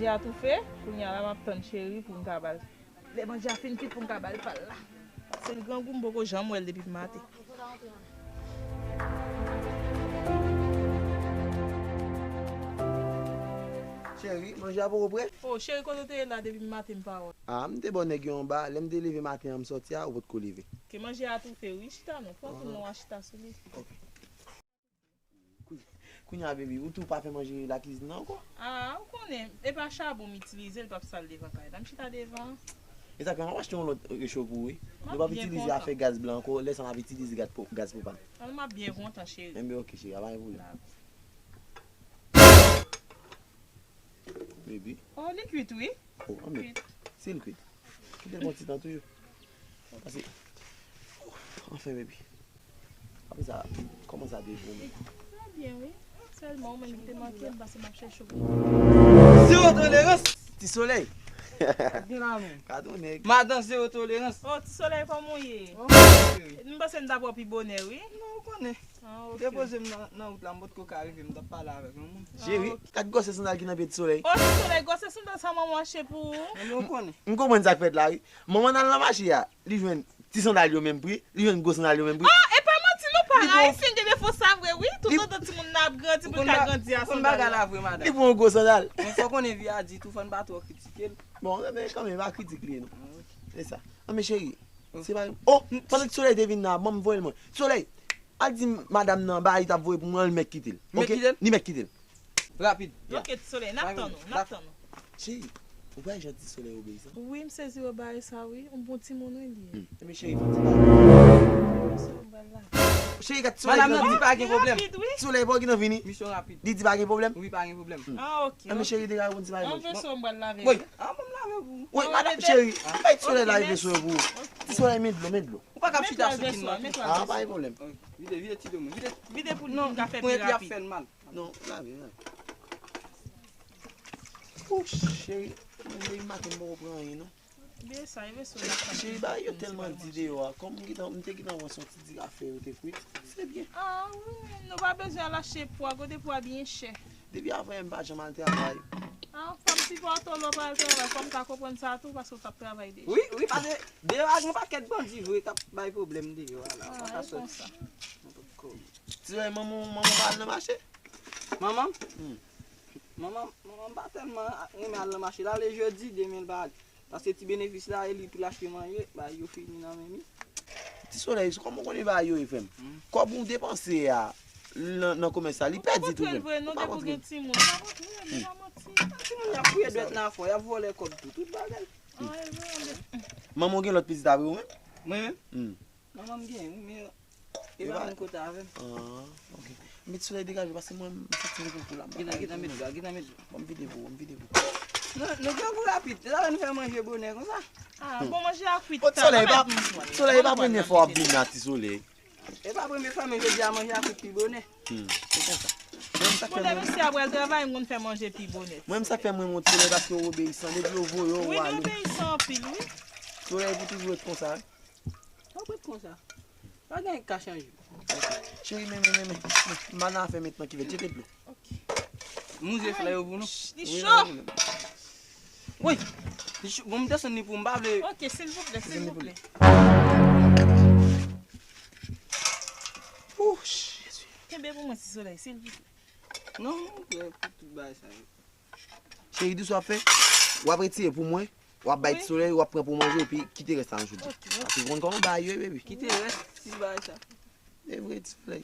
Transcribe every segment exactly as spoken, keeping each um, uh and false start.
Manje a toufe, kounye a la m ap tann Cheri pou m ka ba l. Lè manje a fin kwit pou m ka ba l pa l la. Se l grangou, m poko janm wè l depi maten. Cheri, manje a poko prè? Oh, Cheri, kote w te ye la depi maten m pa wè w? Ah, m te bò nèg yo anba. Lè m te leve maten an, m sòti a, ou potko leve. Ke manje a toufe, wi, chita non. Pran tou non a chita sou li. Ok. Kou-, kounye a, baby, ou tou pa fè manje lakizin nan ankò? Ah, ou konnen, e pa chabon m itilize, l p ap sal devan kay la. M chita devan. E sa fè, m ap achte yon lòt recho pou ou, wi. Nou p ap itilize afè gaz blan ankò, lè sa n ap itilize gaz pwo-, gaz pwopàn. An, m ap byen kontan, cheri. Enben, ok, cheri, a pa gen pwoblèm. Baby. Oh, li kwit, wi. Oh, anmèd. Kwit. Si l kwit. Kite l pran ti tan toujou. Paske, anfen, baby. Apre sa, kòman sa te pou ou menm? Trè byen, wi. Sèlman, ou menm ki te manke m, paske m ap chèche w pou. Zero tolerans! Ti Solèy. Gen la menm. Gade yon nèg. Madan Zero tolerans. Oh, Ti Solèy, kòman w ye? Oh, cheri. M panse m t ap wè w pi bonè, wi. Non, ou konnen. Ah, ok. Depoze m nan, nan wout la, m potko ka rive, m t ap pale avèk yon moun. Cheri, ah, ok. Gad gwosè sandal ki nan pye Ti Solèy. Oh, Ti Solèy, gwosè sandal sa manman achte pou ou? Manman, ou konnen. M konprann sa k fèt la, wi. Manman n al nan mache a, li jwenn ti sandal yo menm pri, li jwenn gwo sandal yo menm pri. Ah, e pa manti non, pa ayisyen gen defo sa vre, wi. Toutotan timoun nan ap grandi, pou l ka grandi a sandal la. Li pran yon gwo sandal. Men fò konnen vi a di tou, fò n pa twò kritike l. Bon, men kanmenm, pa kritik li non. Ah, ok. Se sa. An, men cheri, se pa, oh, pandan Ti Solèy te vin la, ban m voye l mwen. Ti Solèy, al di madanm nan, ba li t ap voye pou mwen, li mèt kite l. Li mèt kite l? Li mèt kite l. Rapid. Ok, Ti Solèy, n ap tann ou, n ap tann ou. Cheri, ou pa wè jan Ti Solèy obeyisan? Wi, m sezi wè bagay sa, wi. Yon bon timoun, wi, li ye. Hmm. Enben, cheri, fè yon ti bagay. Cheri, gad Ti Solèy. Madanm nan di pa gen pwoblèm. Ti Solèy pa gen nan vini. Misyon rapid. Li di pa gen pwoblèm. Wi, pa gen pwoblèm. Ah, ok. Enben, cheri, degaje yon ti bagay. An veso, m pral lave. Wi. Ah, bon, m lave pou ou. Wi, madanm, cheri, bay Ti Solèy lave veso yo pou ou. Ti Solèy, men dlo, men dlo. Ou pa kab chita sou kin nan. Ah, pa gen pwoblèm. Vide, vide ti dlo mwen, vide. Vide pou nou ka fè pi rapid. Non, lave, lave. Ouch, cheri, mwen menm maten m poko pran anyen non. Byen sa, e veso la. Cheri, bagay yo tèlman di deyò a, kòm m gentan, m te gentan wè se yon ti di afè yo te kwit, se byen. Ah wi, nou pa bezwen al achte pwa, kote pwa byen chè. Depi avan yè m pa janm al travay. Ah, fò m sipòte w lè w pa al travay, fò m ka konprann sa tou, paske w t ap travay deja. Wi, wi, paske deyò a gen yon pakèt bandi vre k ap bay pwoblèm deyò a la, ou pa ka sòti. Ti Solèy, manman w, manman w pa al nan mache? Manman m? Hmm. Manman, manman m pa tèlman renmen al nan mache. L ale jedi, demen l pa ale. Paske ti benefis la, e li pou l achte manje, bagay yo fini nan men li. Ti Solèy, kòman w konnen bagay yo ye, frè m? Hmm. Kòb ou depanse a nan, nan komès la, li pèdi tou, frè m. Ou pa kontre l vre non, depi w gen timoun. Ou pa kontre l, li pa manti. Timoun y ap fouye dwèt nan afè w, y ap vòlè kòb tou, tout bagay. Manman w gen lòt pitit apre ou menm? Mwen menm? Hmm. Manman m gen, wi, men e pa menm kote avè m. Ah, ok. Met Solèy degaje, paske mwen, m santi m gen pou la. Gentan, gentan met dlo, gentan met dlo. Bon, m vide pou ou, m vide pou ou. Nou, nou grangou rapid. Talè nou fè manje bonè konsa. Ah, bon, manje a kwit. Ti Solèy pa, Solèy pa premye fwa w ap vin la, Ti Solèy. E pa premye fwa, men jodi a manje a kwit pi bonè. Hmm, se konsa. Mwen, m sa k fè mwen. Mesye a pral travay, m konn fè manje pi bonè. Mwen, m sa k fè mwen renmen Ti Solèy, paske w obeyisan. Depi yo voye w, w ale. Wi, li obeyisan anpil, wi. Solèy pou toujou ret konsa, wi. Ou ret konsa. Pa gen ka chanje. Cheri, men, men, men, men, men. M al nan afè m nan kivèt. Jete dlo. Ok. Mouze flè yo pou nou. Li cho. Wi. Li cho. Bon, m desann li pou m pa vle. Ok, silvouplè, silvouplè. Ouh, Jezi. Kenbe pou mwen, Ti Solèy, silvouplè. Non, m prè pou tout bagay sa yo. Cheri, di sa w ap fè, w ap retire pou mwen, w ap bay Ti Solèy, w ap pran pou manje, epi kite rès la nan jodi. Ok, ok. Paske w konn kòman bagay yo ye, baby. Kite rès, ti bagay sa. E vre, Ti Solèy.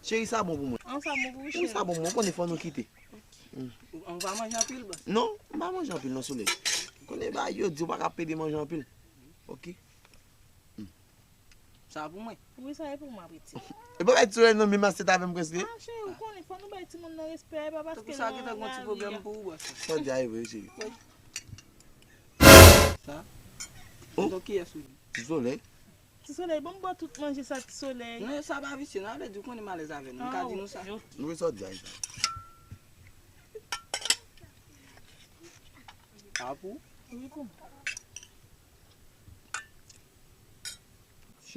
Cheri, sa bon pou mwen. An, sa bon pou ou, cheri. Wi, sa bon pou mwen. Ou konnen fò nou kite. Ou, ou pa manje anpil, bòs? Non, m pa manje anpil, non, Solèy. Konnen bagay yo di, ou pa ka pede manje anpil. Ok. Sa pou mwen? Wi, sa e pou mwen, piti. E pa bay Ti Solèy non, menm asyèt avè m prèske. Ah, cheri, ou konnen, fò nou bay timoun nan respè, e pa paske nou ann al. Tankou sa gentan gon ti pwoblèm pou ou, bòs. Sa w di a e vre, cheri. Wi. Sa? Oh. Donk, kiyès ou di? Ti Solèy. Ti Solèy, ban m bwè tout manje sa, Ti Solèy. Non, sa pa visye, non, vle di ou konnen m alèz avè nou. M ka di nou sa. Ah, ok, ok. Wi, sa w di a, sa. A pou? Wi, pou mwen.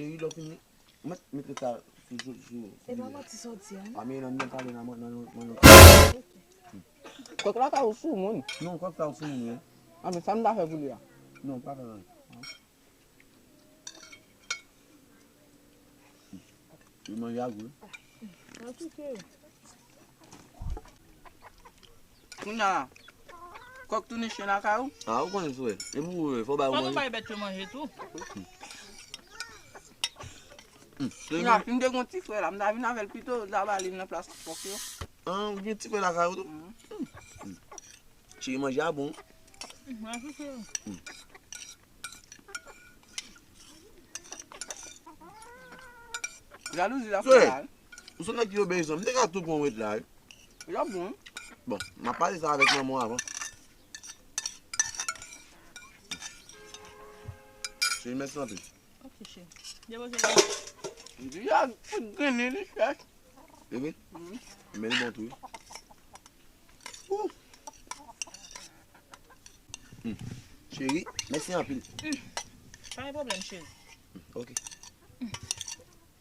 Cheri, lè w fin, mèt, mèt sa sou, sou, sou, sou. E pa manti sa w di a, non? A, men nan, nan pale nan, nan, nan, nan. Kòk lakay ou sou moun. Non, kòk sa ou sou moun, wi. A, men sa m ta fè pou li a? Non, pa fè anyen. Li manje a gou, wi. Kounye a, kòk tounen chen lakay ou? A, ou konnen, frè. E pou ou, fò w ba yo manje. Fò nou bay bèt yo manje tou. Kounye a, si m te gen yon ti frè la, m ta vin avè l pito, m ta ba li nan plas kòk yo. A, ou gen ti frè lakay ou tou? Cheri, manje a bon. Jalouzi la fè la. Ou se nèg ki obeyisan. M te ka tou pran w ret la, wi. Li ap bon. Bon, m ap pale sa avèk manman w avan. Cheri, mèsi anpil. Ok, cheri. Depoze li. Li a fout grennen, li chèch. Li vre? Men li bon tou, wi. Ou. Cheri, mèsi anpil. Pa gen pwoblèm, cheri. Ok.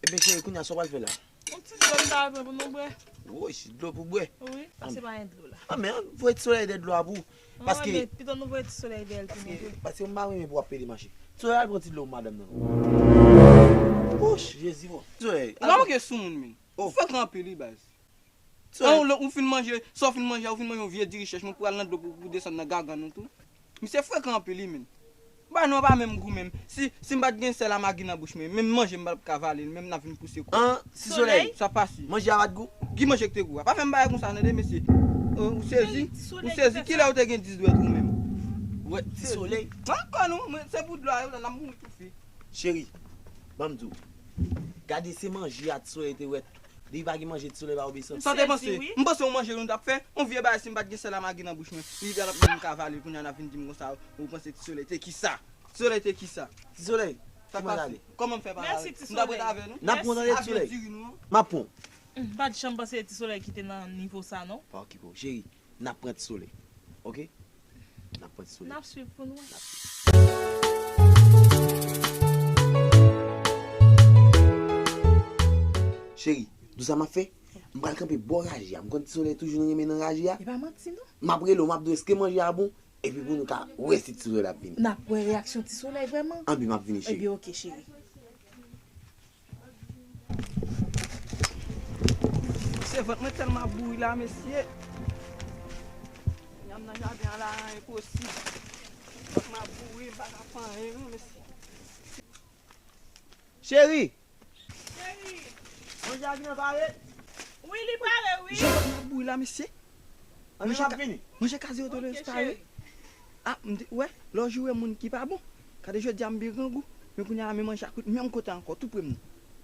Ebyen, cheri, kounye a, sa w pral fè la? Yon ti dlo m ta pran pou nou bwè. Woy, si dlo pou bwè. Wi, pase pa gen dlo la. A, men, voye ti solèy dèyè dlo a pou ou. Paske, men pito nou voye ti solèy dèyè l pou nou bwè. Paske m pa renmen pou w ap pede mache. Ti solèy, al pran ti dlo pou madanm nan. Wouch, Jezi, bon. Ti solèy, al pran. Ou pa manke sou moun, men. Ou frekan anpil, wi, baz. An, ou, ou fin manje, sa w fin manje a, ou fin manje yon vye diri chèch, mwen pral nan dlo pou, pou desann nan gagann ou tou. Misye frekan anpil, wi, menn. Ba nou an pa menm gou menm. Si, si m pa t gen sèl a magi nan bouch mwen, menm manje m pa t ap ka vale l, menm n ap vin pouse kou. An, ti solèy. Sa pase. Manje a pa t gou? Ki manje k te gou a? Pa fè m bagay konsa, tande, mesye. Ou sezi? Ou sezi? Kilè ou te gen dis dwèt ou menm? Wè, ti solèy. Nan kò nou, se pou dlo a, yo, n ap mouri toufe. Cheri, ban m di w. Gade se manje a ti solèy te wè. Li pa gen manje ti solèy pa obesan. Sa te panse? M panse yon manje nou t ap fè. Yon vye bagay si m pa t gen sèl a magi nan bouch mwen. Li t ap vin ka vale kounye a n ap vin di m konsa. Ou panse ti solèy te kisa? Ti solèy te kisa? Ti solèy, sa k pase? Kòman m fè pa vale? M t ap ret avè nou. N ap pran tande ti solèy. M ap pran. M pa t janm panse ti solèy ki te nan nivo sa non. Pa okipe w, cheri. N ap pran ti solèy. Ok? N ap pran ti solèy. N ap swiv pou nou wè. Cheri, nou sa m ap fè? M pral kanpe bò raje a. M konn ti solèy toujou renmen nan raje a. E pa manti non. M ap rele w, m ap di w èske manje a bon, epi pou nou ka wè si ti solèy ap vini. N ap wè reyaksyon ti solèy vrèman. Anben, m ap vini, cheri. Ebyen, ok, cheri. Se vant mwen tèlman ap bouri la, mesye. Yam nan jaden an la, enposib. Vant mwen ap bouri, m pa ka fè anyen non, mesye. Cheri! Cheri! Manje a vin pare? Wi, li pare, wi. Jan vant mwen ap bouri la, mesye. Ann, m ap vini. Manje ka zewo tolerans pare. A, m te, wè, lè w jwe moun ki pa bon. Gade jodi a m byen grangou. Men kounye a la, men manje a kout, menm kote ankò, tou pre m nan.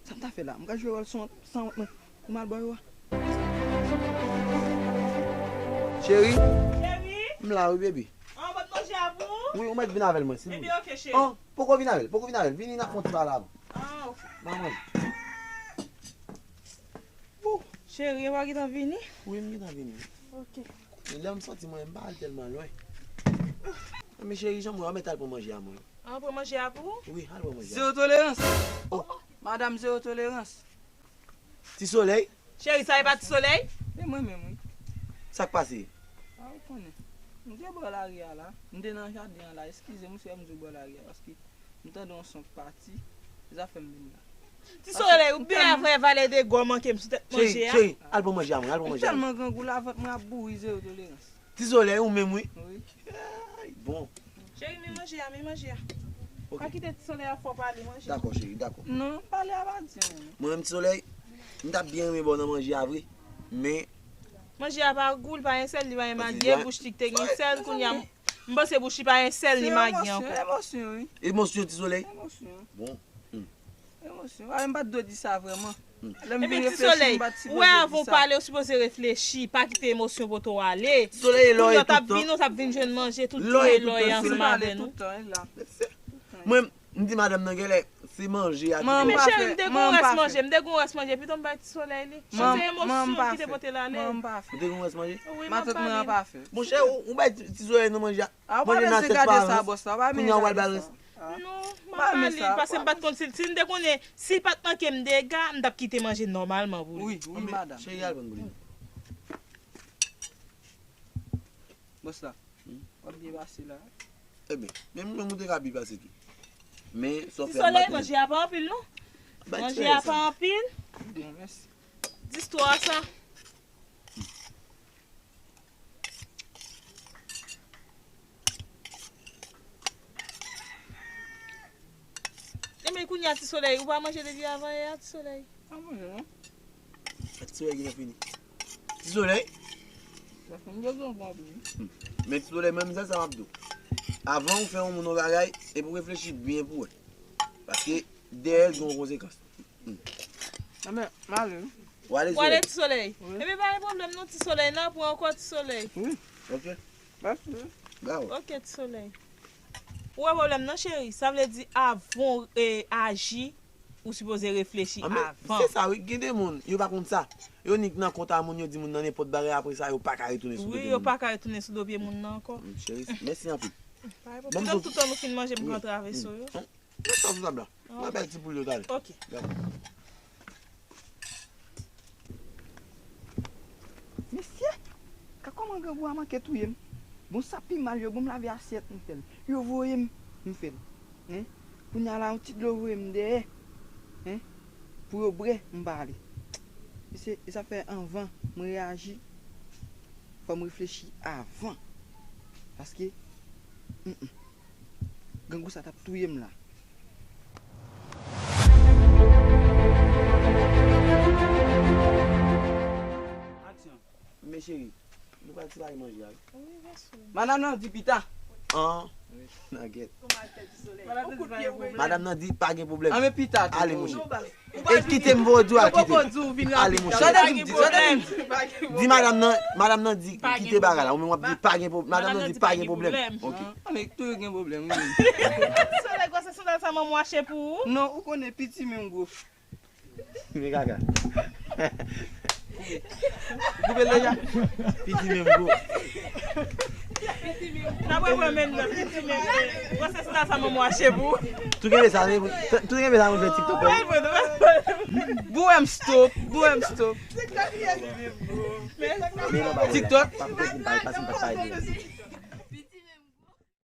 Sa m ta fè la? M ka jwe wòl san, san wont mwen pou m al bò yo a. Cheri. Cheri. M la wi, baby. An, w pot manje a pou ou? Wi, ou mèt vin avè l mwen, silvouplè. Ebyen, ok, cheri. An, poko vin avè l, poko vin avè l. Vini, n ap fè yon ti pale avan. An, ok. Ban mwen. Cheri, ou pa gentan vini? Wi, m gentan vini. Ok. Men lè m soti mwen, m pa al tèlman lwen. Men cheri, jan mwen, ou mèt al pran manje a mwen. An, pran manje a pou ou? Wi, al pran manje a. Zewo tolerans. Oh. Madam zewo tolerans. Ti solèy. Cheri, sa e pa ti solèy? E mwen menm, wi. Sa k pase? A, ou konnen. M te bò lari a la. M te nan jaden an la. Eskize m, se m di w bò lari a, paske m tande yon son k pati. Se sa fè m vin la. Ti solèy, ou byen avè valè de gò manke m sou tèt manje a. Cheri, cheri, al pran manje a mwen, al pran manje a mwen. M tèlman grangou la, vant mwen ap bouri, zewo tolerans. Ti solèy, ou menm, wi. Wi. Ay, bon. Cheri, men manje a, men manje a. Ok. Pa kite ti solèy ap fè w pale, manje. Dakò, cheri, dakò. Non, pale a pa di anyen. Mwen menm, ti solèy, m t ap byen renmen ba w nan manje a vre, men. Manje a pa gou, li pa gen sèl, li pa gen magi, e bouch li ki te gen sèl, kounye a, m panse bouch li pa gen sèl ni magi ankò. Se emosyon, emosyon, wi. Emosyon, ti solèy? Emosyon. Bon. Hmm. Emosyon. A, m pa t dwe di sa vrèman. Lè m vin reflechi, m pa t sipoze di sa. Epi ti solèy, ou wè, avan w pale, ou sipoze reflechi, pa kite emosyon pote w ale. Ti solèy, lè w ye tout tan. Kounye a w t ap vini, w t ap vin jwenn manje, tout jounen lè w ye ansanm avè nou. Mwen, m di madanm nan genlè, se manje a ki. Men cheri, m te gon rès manje, m te gon rès manje, pito m bay ti solèy li. Se emosyon ki te pote l ale. Ou te gon rès manje? Wi, m ap pale. Monchè, ou, ou bay ti solèy nan manje a. Manje nan asyèt pa rans. Kounye a w al ba l rès. Non, m pa pale, paske m pa t konn si, si m te konnen, si l pa t manke m dega, m t ap kite manje nòmalman pou li. Wi, wi, madanm. Cheri, al pran pou li. Bòs la, w ap byen pase la. Ebyen, menm mwen, mwen te ka byen pase tou. Men, sa w fè a maten. Ti Solèy, manje a pa anpil, non. Manje a pa anpil. Byen, mèsi. Dis twa sa. Ebyen, kounye a, Ti Solèy, ou pa manje depi avan yè a, Ti Solèy? Pa manje, non. Ti Solèy gentan fini. Ti Solèy? Men Ti Solèy, menm sa, sa m ap di w. Avan ou fè yon moun yon bagay, epi w reflechi byen pou wè. Paske dèyè l gen yon konsekans. Anben, m ale wi. W ale, Solèy. W ale, Ti Solèy. Wi. Ebyen, pa gen pwoblèm non, Ti Solèy. N a pran ankò, Ti Solèy. Wi. Ok. Mèsi. Bravo. Ok, Ti Solèy. Ou wè pwoblèm nan, cheri? Sa vle di, avan w, e, aji, ou sipoze reflechi avan. Anben, se sa wi, gen de moun, yo pa konn sa. Yo nik nan kont a moun, yo di moun nan nenpòt bagay, apre sa, yo pa ka retounen sou do pye moun nan. Wi, yo pa ka retounen sou do pye moun nan ankò. Mm, cheri, mèsi anpil. Pa gen pwoblèm. Tout tan nou fin manje, m pran travèso yo. Mete sa sou tab la. Mwen bay ti poul yo talè. Ok. Dakò. Mesye, ka kòman grangou a manke touye m. Bon, sa pi mal, yo ban m lave asyèt, m fè l. Yo voye m, m fè l. Hein? Kounye a la, yon ti dlo voye m dèyè. Hein? Pou yo bwè, m pa ale. E se, e sa fè anvan mwen reyaji, fò m reflechi avan. Paske, mm, mm. Grangou sa t ap touye m la. Aksyon. Men cheri, nou pral separe manje a wi. Wi, byen si. Madanm nan di pita. An, nègèt. Madanm nan di pa gen pwoblèm. Anben pita tou. Ale, monchè. E kite m voye w al kite. Ale, monchè. Tande m di, tande m di. Di madanm nan, madanm nan di kite bagay la. Ou menm w ap di pa gen pwoblèm. Madanm nan di pa gen pwoblèm. Ok. Anben, toujou gen pwoblèm, wi. Solèy, gwosès sandal sa manman w achte pou ou? Non, ou konnen piti menm gwo. Men kaka. Koupe l deja. Piti menm gwo. N ap wè menm nan, piti menm. Gwosès sandal sa manman w achte pou ou? Tou kenbe sa, tou kenbe sa, mwen fè TikTok. Bouwè m stop, bouwè m stop. TikTok.